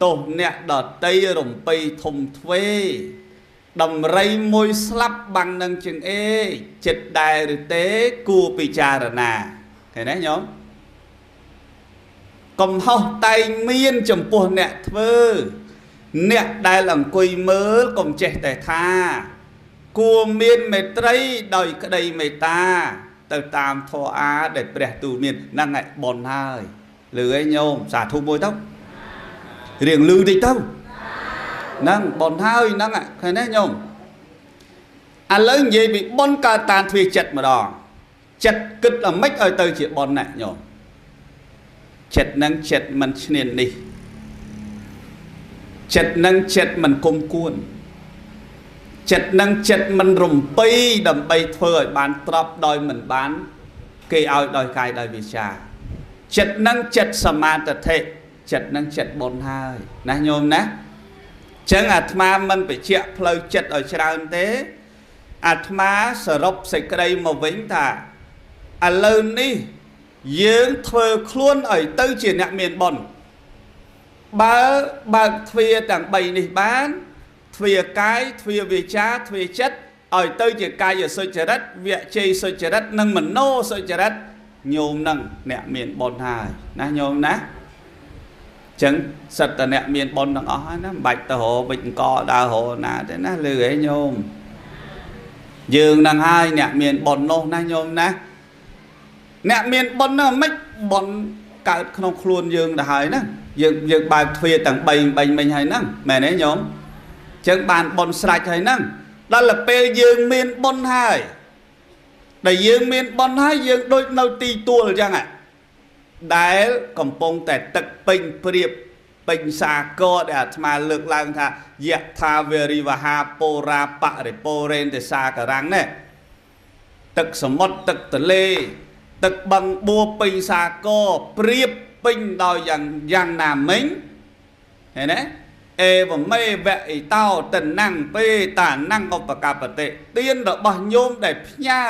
ទោសអ្នកដតីរំពៃធំទ្វេដំរីមួយស្លាប់បាំងនឹងជាងអេចិត្តដែរឬទេគួរពិចារណាឃើញទេញោមកំហុសតែងមានចំពោះអ្នកធ្វើអ្នកដែលអង្គុយមើលកុំចេះតែថាគួរមានមេត្រីដោយក្តីមេត្តាទៅតាមធម៌អាដែលព្រះទូលមានហ្នឹងឯងបុណ្យហើយលឺឯងញោមសាធុមួយទៅរៀងលឺតិចទៅហ្នឹងបុណ្យហើយហ្នឹងឃើញទេញោមឥឡូវនិយាយពីបុណ្យកើតតាមទ្វាចិត្តម្ដងចិត្តគិតល្មិចឲ្យទៅជាបុណ្យណាញោមចិត្តហ្នឹងចិត្តមិនឈ្នានីសចិត្តហ្នឹងចិត្តមិនគុំគួនចិត្តនឹងចិត្តមិនរំពៃដើម្បីធ្វើឲ្យបានទ្របដោយមិនបានគេឲ្យដោយកាយដោយវាចាចិត្តនឹងចិត្តសមាទិដ្ឋិចិត្តនឹងចិត្តបុណ្យហើយណាញោមណាចឹងអាត្មាមិនបញ្ជាក់ផ្លូវចិត្តឲ្យច្រើនទេអាត្មាសរុបសេចក្តីមកវិញថាឥឡូវនេះយើងធ្វើខ្លួនឲ្យទៅជាអ្នកមានបុណ្យបើបើកទ្វារទាំង3នេះបានទ្វាកាយទ្វាវាចាទ្វាចិត្តឲ្យទៅជាកាយសុចរិតវជ័យសុចរិតនិងមโนសុចរិតញោមនឹងអ្នកមានបុណ្យហើយណាញោមណាចឹងសិតតអ្នកមានបុណ្យទាំងអស់ហើយណាមិនបាច់ទៅរកវិជ្ជកដើររកណាទេណាលឺហីញោមយើងនឹងហើយអ្នកមានបុណ្យនោះណាញោមណាអ្នកមានបុណ្យនោះមិនបុណ្យកើតក្នុងខ្លួនយើងទៅហើយណាយើងបើកទ្វាទាំង3 3មិញហើយហ្នឹងមែនទេញោមចឹងបានបុណ្យស្រេចហើយហ្នឹងដល់ទៅពេលយើងមានបុណ្យហើយដែលយើងមានបុណ្យហើយយើងដូចនៅទីទួលអញ្ចឹងដែលកំពុងតែទឹកពេញព្រៀបពេញសាកដែលអាត្មាលើកឡើងថាយថាវរិវហាពរាបរិពរេនទេសាករាំងនេះទឹកសមុទ្រទឹកទលេទឹកបឹងបួពេញសាកព្រៀបពេញដោយយ៉ាងណាមិញឃើញទេអេវមេវៈអ៊ីតោតនੰពេតានੰឧបកបតិទានរបស់ញោមដែលផ្ញើ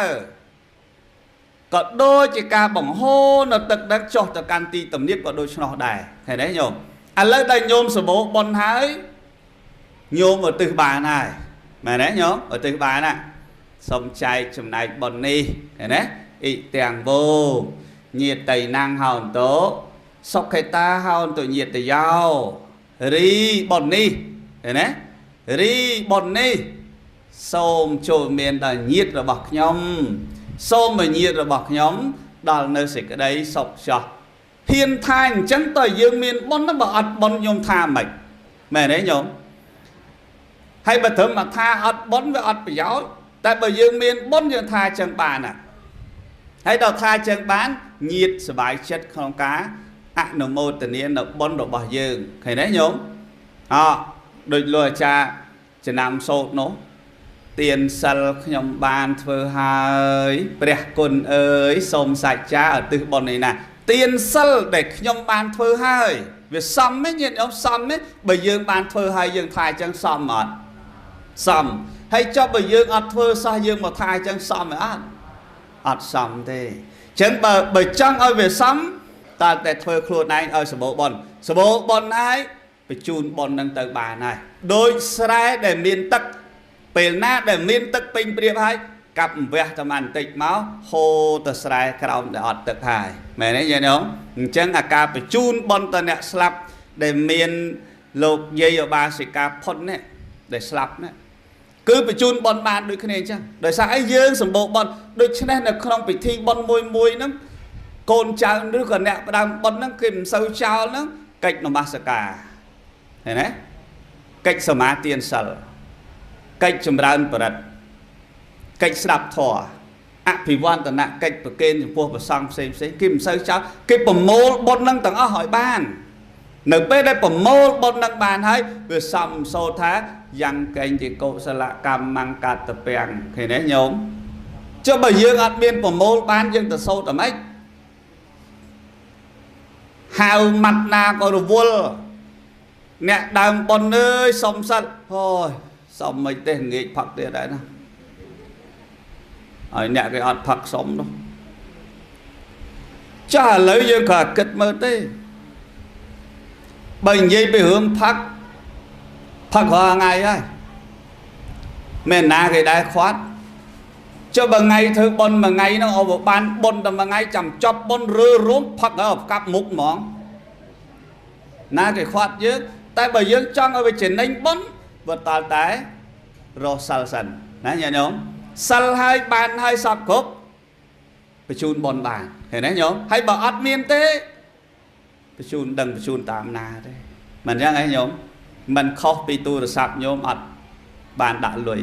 ក៏ដូចជាការបង្ហូរនៅទឹកដឹកចុះទៅកាន់ទីទំនាបក៏ដូច្នោះដែរឃើញទេញោមឥឡូវដែលញោមសម្បូរបុណ្យហើយញោមឧទ្ទិសបានហើយមែនទេញោមឧទ្ទិសបានណាសូមចែកចំណែកបុណ្យនេះឃើញទេអ៊ីទាំងវោញាតិណੰហោន្តោសុខេតាហោន្តញាតយោរីបុណ្យនេះឃើញទេរីបុណ្យនេះសូមចូលមានដល់ញាតិរបស់ខ្ញុំសូមឲ្យញាតិរបស់ខ្ញុំដល់នៅសេចក្តីសុខចោះហ៊ានថាអញ្ចឹងតើយើងមានបុណ្យបើអត់បុណ្យខ្ញុំថាម៉េច មែនទេញោមហើយបើត្រឹមមកថាអត់បុណ្យវាអត់ប្រយោជន៍តែបើយើងមានបុណ្យយើងថាចឹងបានណាហើយដល់ថាចឹងបានញាតសบายចិត្តក្នុងការអនុមោទនានៅបុណ្យរបស់យើងឃើញទេញោមអដូចលោកអាចារ្យចំណាំសូត្រនោះទានសិលខ្ញុំបានធ្វើហើយព្រះគុណអើយសូមសច្ចាឧទ្ទិសបុណ្យនេះណាទានសិលដែលខ្ញុំបានធ្វើហើយវាសមទេញាតិញោមសមទេបើយើងបានធ្វើហើយយើងថាអញ្ចឹងសមអត់សមហើយចុះបើយើងអត់ធ្វើសោះយើងមកថាអញ្ចឹងសមទេអត់អត់សមទេអញ្ចឹងបើចង់ឲ្យវាសមតើតែធ្វើខ្លួនឯងឲ្យសម្បូរបុណ្យសម្បូរបុណ្យហើយបញ្ជូនបុណ្យនឹងទៅបានហើយដូចស្រែដែលមានទឹកពេលណាដែលមានទឹកពេញព្រៀបហើយកាប់វះតែបន្តិចមកហូរទៅស្រែក្រោមដែលអត់ទឹកហើយមែនទេញាតិញោមអញ្ចឹងអាការបញ្ជូនបុណ្យទៅអ្នកស្លាប់ដែលមានលោកយាយឧបាសិកាផុននេះដែលស្លាប់នេះគឺបញ្ជូនបុណ្យបានដូចគ្នាអញ្ចឹងដោយសារអីយើងសម្បូរបុណ្យដូច្នេះនៅក្នុងពិធីបុណ្យមួយមួយហ្នឹងកូនចៅឬក៏អ្នកផ្ដើមបុណ្យហ្នឹងគេមិនសូវចោលហ្នឹងកិច្ចនមស្ការឃើញទេកិច្ចសមាទានសិលកិច្ចចម្រើនបរិត្តកិច្ចស្ដាប់ធម៌អភិវឌ្ឍនកិច្ចប្រគេនចំពោះព្រះសង្ឃផ្សេងផ្សេងគេមិនសូវចោលគេប្រមូលបុណ្យនឹងទាំងអស់ឲ្យបាននៅពេលដែលប្រមូលបុណ្យនឹងបានហើយវាសំសូត្រថាយ៉ាងកេងជាកុសលកម្មង្កតពាំងឃើញទេញោមចុះបើយើងអត់មានប្រមូលបានយើងទៅសូត្រតែម៉េចហៅម៉ាត់ណាក៏រវល់អ្នកដើមបុណ្យអើយសុំសិតអូយសុំមិនទេងាកផឹកទៀតដែរណាហើយអ្នកគេអត់ផឹកសុំនោះចាឥឡូវយើងក៏គិតមើលទេបើនិយាយពីរឿងផឹកផឹករាល់ថ្ងៃហើយមែនណាគេដែរខ្វាត់ចុះបើថ្ងៃធ្វើបុណ្យមួយថ្ងៃហ្នឹងអបបានបុណ្យតែមួយថ្ងៃចាំចប់បុណ្យរើរួមផឹកហើយកាប់មុខហ្មងណាគេខ្វាត់យើងតែបើយើងចង់ឲ្យវាចំណេញបុណ្យបើតល់តែរកសិលសិនណាញាតិញោមសិលហើយបានហើយសពគ្រប់បញ្ជូនបុណ្យបានឃើញទេញោមហើយបើអត់មានទេបញ្ជូនដឹងបញ្ជូនតាមណាទេមិនអញ្ចឹងឯងញោមមិនខុសពីទូរស័ព្ទញោមអត់បានដាក់លុយ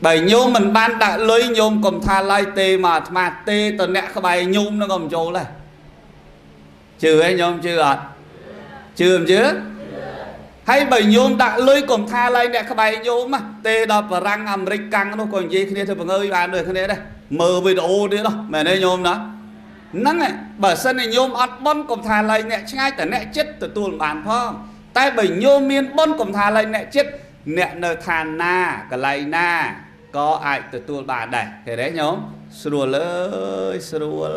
បើញោមមិនបានដាក់លុយញោមកុំថាឡើយទេមកអាត្មាទេទៅអ្នកក្បែរញោមនឹងក៏មិនចូលដែរជឿឯងញោមជឿអត់ជឿមិនជឿហើយបើញោមដាក់លុយកុំថាឡើយអ្នកក្បែរញោមទេដល់បារាំងអាមេរិកកាំងនោះក៏និយាយគ្នាធ្វើបង្អើយបានដូចគ្នាដែរមើលវីដេអូទៀតនោះមែនទេញោមណាហ្នឹងហើយបើសិនជាញោមអត់បុណ្យកុំថាឡើយអ្នកឆ្ងាយតែអ្នកចិត្តទទួលមិនបានផងតែបើញោមមានបុណ្យកុំថាឡើយអ្នកចិត្តអ្នកនៅឋានណាកន្លែងណាក៏អាចទទួលបានដែរឃើញទេញោមស្រួលអើយស្រួល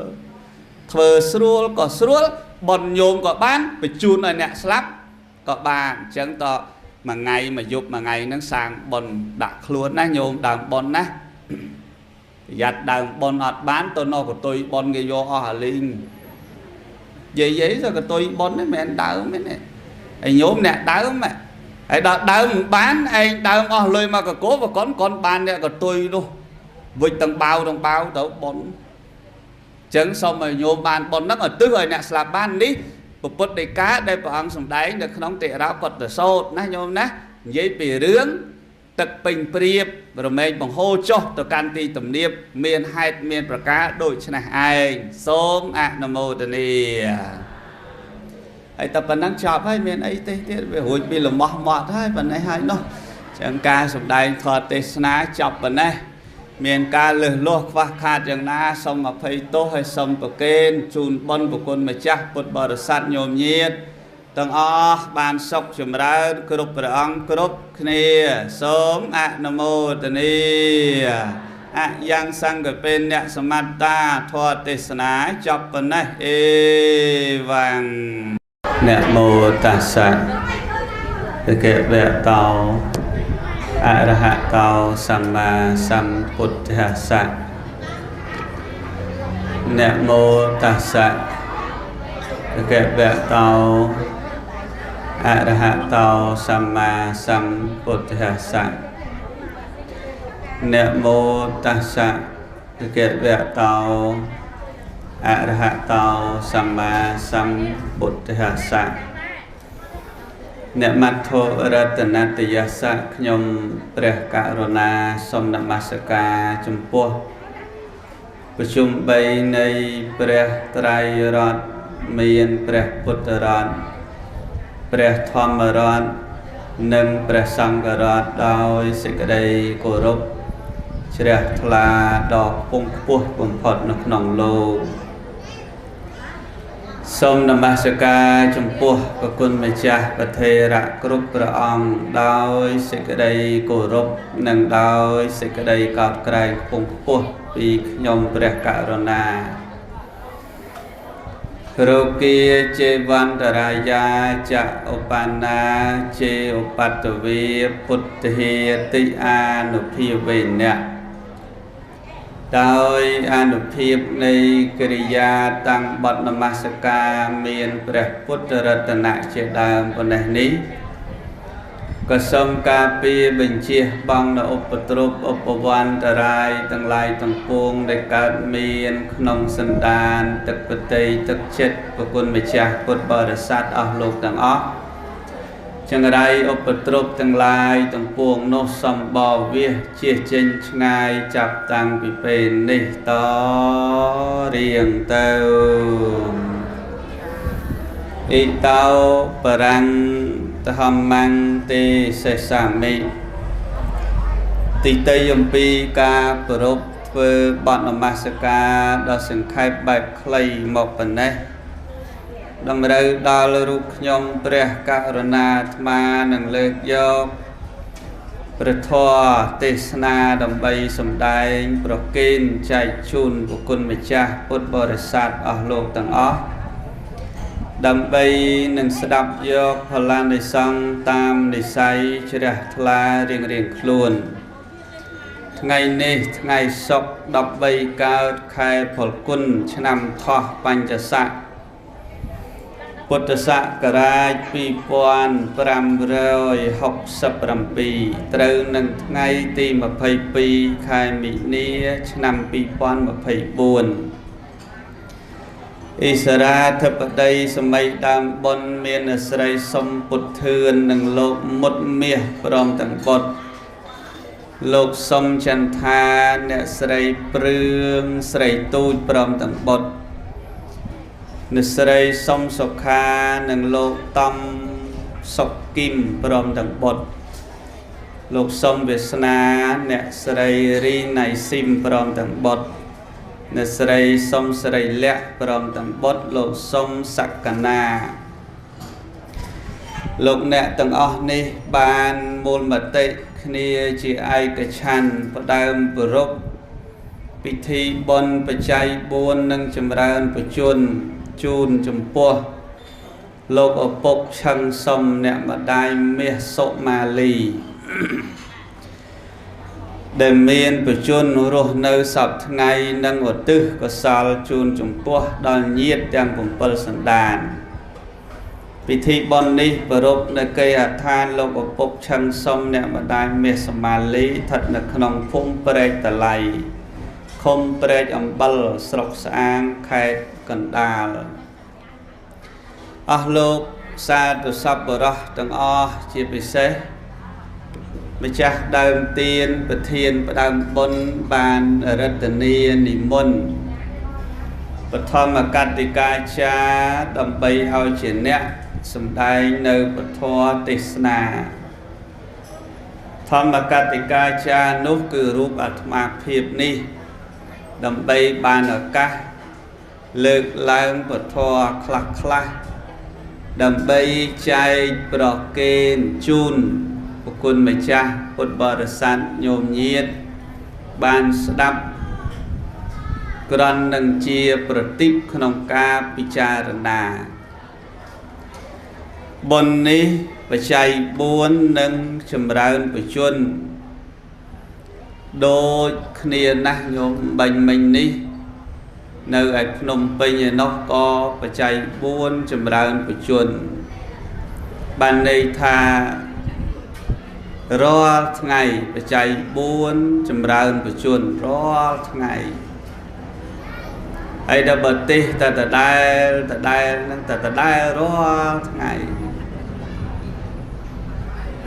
ធ្វើស្រួលក៏ស្រួលបុណ្យញោមក៏បានបញ្ជូនឲ្យអ្នកស្លាប់ក៏បានអញ្ចឹងតមួយថ្ងៃមួយយប់មួយថ្ងៃហ្នឹងសាងបុណ្យដាក់ខ្លួនណាញោមដើមបុណ្យណាប្រយ័ត្នដើមបុណ្យអត់បានទៅនោះកតុយបុណ្យគេយកអស់អាលីងយាយទៅកតុយបុណ្យនេះមិនមែនដើមទេហើយញោមអ្នកដើមហើយដល់ដើមមិនបានឯងដើមអស់លុយមកកកបកុនបានអ្នកកតុយនោះវិចទាំងបាវទាំងបាវទៅបុណ្យអញ្ចឹងសូមឲ្យញោមបានបុណ្យហ្នឹងឲ្យទិសឲ្យអ្នកស្លាប់បាននេះពុទ្ធដីកាដែលព្រះអង្គសម្ដែងនៅក្នុងតិរោកតសោតណាញោមណានិយាយពីរឿងទឹកពេញព្រៀបរមែងបង្ហូរចុះទៅកាន់ទីទំនាបមានហេតុមានប្រការដូចនេះឯងសូមអនុមោទនាហើយតែប៉ុណ្ណឹងចប់ហើយមានអីទេទៀតវារួចពីលំោះមាត់ហើយប៉ុណ្ណេះហើយនោះចឹងការសម្ដែងធម៌ទេសនាចប់ប៉ុណ្ណេះមានការលើសលាស់ខ្វះខាតយ៉ាងណាសូមអភ័យទោសហើយសូមប្រគេនជូនបុណ្យប្រគុណម្ចាស់ពុទ្ធបរិស័ទញោមញាតទាំងអស់បានសុខចម្រើនគ្រប់ព្រះអង្គគ្រប់គ្នាសូមអនុមោទនាអយ៉ាងសង្ឃពេនអ្នកសមត្តាធម៌ទេសនាចប់ប៉ុណ្ណេះអេវ៉ាំងនមោតស្សៈភគវតោអរហតោសម្មាសម្ពុទ្ធស្សៈនមោតស្សៈភគវតោអរហតោសម្មាសម្ពុទ្ធស្សៈនមោតស្សៈភគវតោអរហតោសម្មាសម្ពុទ្ធស្សៈ អ្នកមត្ថរតនតយសៈខ្ញុំព្រះករុណាសូមនមស្ការចំពោះប្រជុំ3នៃព្រះត្រៃរតន៍មានព្រះពុទ្ធរតន៍ព្រះធម្មរតន៍និងព្រះសង្ឃរតន៍ដោយសេចក្តីគោរពជ្រះថ្លាដ៏ខ្ពង់ខ្ពស់បំផុតនៅក្នុងលោកសូមនមស្ការចំពោះព្រះគុណម្ចាស់ព្រះថេរៈគ្រប់ព្រះអង្គដោយសេចក្តីគោរពនិងដោយសេចក្តីកោតក្រែងខ្ពង់ខ្ពស់ពីខ្ញុំព្រះករុណារោគាចេវន្តរាយាចឧបណ្ណាចេឧបត្តវេពុទ្ធិតិអានុភាវេណៈដោយអានុភាពនៃកិរិយាតាំងបទនមស្ការមានព្រះពុទ្ធរតនៈជាដើមប៉ុណ្ណេះនេះក៏សូមការពារបញ្ជៀសបងនៅឧបទ្រពឧបវន្តរាយទាំងឡាយទាំងពួងដែលកើតមានក្នុងសន្តានទឹកបតីទឹកចិត្តព្រះគុណម្ចាស់ពុទ្ធបរិស័ទអស់លោកទាំងអស់ចង្រៃឧបទ្រពទាំងឡាយទាំងពួងនោះសំបវាសជៀសចេញឆ្ងាយចាប់តាំងពីពេលនេះតរៀងទៅអ៊ីតោបរាំងធម្មំទេសេសាមិទីតីអំពីការប្រពធ្វើបទនមស្ការដ៏សង្ខេបបែបខ្លីមកប៉ុណ្ណេះតម្រូវដល់រូបខ្ញុំព្រះករុណាអាត្មានឹងលើកយកព្រះធម៌ទេសនាដើម្បីសម្ដែងប្រគេនចែកជូនព្រះគុណម្ចាស់ពុទ្ធបរិស័ទអស់លោកទាំងអស់ដើម្បីនឹងស្ដាប់យកផលានិសង្ឃតាមនិស័យជ្រះថ្លារៀងៗខ្លួនថ្ងៃនេះថ្ងៃសុក្រ13កើតខែផលគុណឆ្នាំថោះបញ្ចស័កពុទ្ធសករាជ2567ត្រូវនឹងថ្ងៃទី22ខែមីនាឆ្នាំ2024អិសរាធិបតីសម័យដើមបុណ្យមានស្រីសំពុទ្ធធឿននិងលោកមុតមាសព្រមទាំងបុត្រលោកសំចន្ទាអ្នកស្រីព្រឿងស្រីទូចព្រមទាំងបុត្រអ្នកស្រីសំសុខានិងលោកតំសុគឹមព្រមទាំងបុត្រលោកសំវាសនាអ្នកស្រីរីណៃស៊ីមព្រមទាំងបុត្រអ្នកស្រីសំស្រីលក្ខព្រមទាំងបុត្រលោកសំសក្កណាលោកអ្នកទាំងអស់នេះបានមូលមតិគ្នាជាឯកច្ឆន្ទផ្ដើមប្រពពិធីបុណ្យបច្ច័យ4និងចម្រើនបជនជូនចំពោះលោកឪពុកឆឹងសុំអ្នកម្ដាយមាសសុមាលីដែលមានបជនរស់នៅសពថ្ងៃនិងឧទ្ទិសកុសលជូនចំពោះដល់ញាតិទាំង7សន្តានពិធីបុណ្យនេះប្រារព្ធនៅគេហដ្ឋានលោកឪពុកឆឹងសុំអ្នកម្ដាយមាសសុមាលីស្ថិតនៅក្នុងភូមិព្រែកតឡៃឃុំព្រែកអំបិលស្រុកស្អាងខេត្តកណ្ដាលអស់លោកសាធុសប្បុរសទាំងអស់ជាពិសេសម្ចាស់ដើមទានប្រធានផ្ដើមបុណ្យបានរតនានិមន្តបឋមកតិកាចារដើម្បីឲ្យជាអ្នកសម្ដែងនៅពធទេសនាធម្មកតិកាចារនោះគឺរូបអាត្មាភាពនេះដើម្បីបានឱកាសលើកឡើងពធខ្លះខ្លះដើម្បីចែកប្រគេនជូនព្រះគុណម្ចាស់ពុទ្ធបរិស័ទញោមញាតិបានស្ដាប់ក្រន់នឹងជាប្រតិបក្នុងការពិចារណាបុណ្យនេះបច្ច័យ4និងចម្រើនបជនដូចគ្នាណាស់ញោមបាញ់មិញនេះនៅឯភ្នំពេញឯណោះក៏បច្ច័យ4ចម្រើនបជនបានន័យថារាល់ថ្ងៃបច្ច័យ4ចម្រើនបជនរាល់ថ្ងៃហើយដល់បើទេសតែដដែលដដែលនឹងតែដដែលរាល់ថ្ងៃ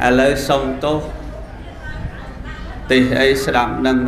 ឥឡូវសុំទោសទេសអីស្ដាប់នឹង។